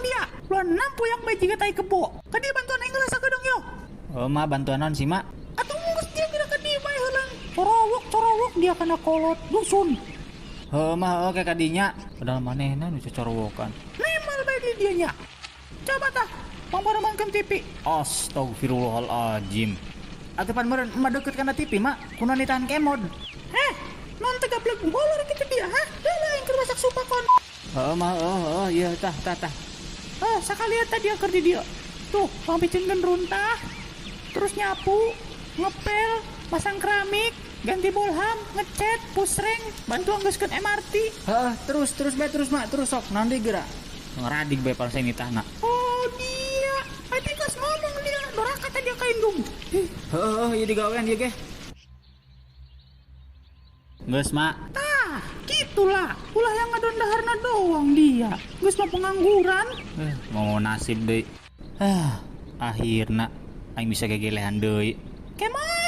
dia. Luan nampuyak bae jiga tai kebo. Ka dieu bantuan aing heula sakedeung yo. Heuh Ma, bantuan naon sih Ma? Atuh geus dia geura ka dieu bae heula. Corowok corowok dia kana kolot dusun. Heuh Ma, heuh ke kadinya. Padahal manehna nu cocorowokan. Nemal bae di dieu nya. Coba tah, pangpareumankeun TV. Astagfirullahaladzim. Atuh pan meureun emak deket kana TV, Mak. Kunaon ditahan kemod. Heh, non teu gablek bolor kitu dia, hah? Heula aing keur masak supa kon. Heeh, Mah, heeh, heeh, ieu tah tah tah. Ah, sakali eta dia keur di dieu. Tuh, pangpiceunkeun runtah. Terus nyapu, ngepel, masang keramik, ganti bolham, ngecet, pusreng, bantu anggeuskeun MRT. Heeh, terus terus bae terus, Mak, terus sok naon deui geura. Ngeradig bae pan saya nitahna. Oh, dia. Ati geus ngomong dia, doraka tadi ka indung. Heeh, heeh, ieu digawean ieu ge. Geus, Mak. Tah, gitulah. Ulah yang ngadon daharna doang dia. Geus mah pengangguran. Mau nasib deui. Ah, akhirna aing bisa gegelehan deui. Kemana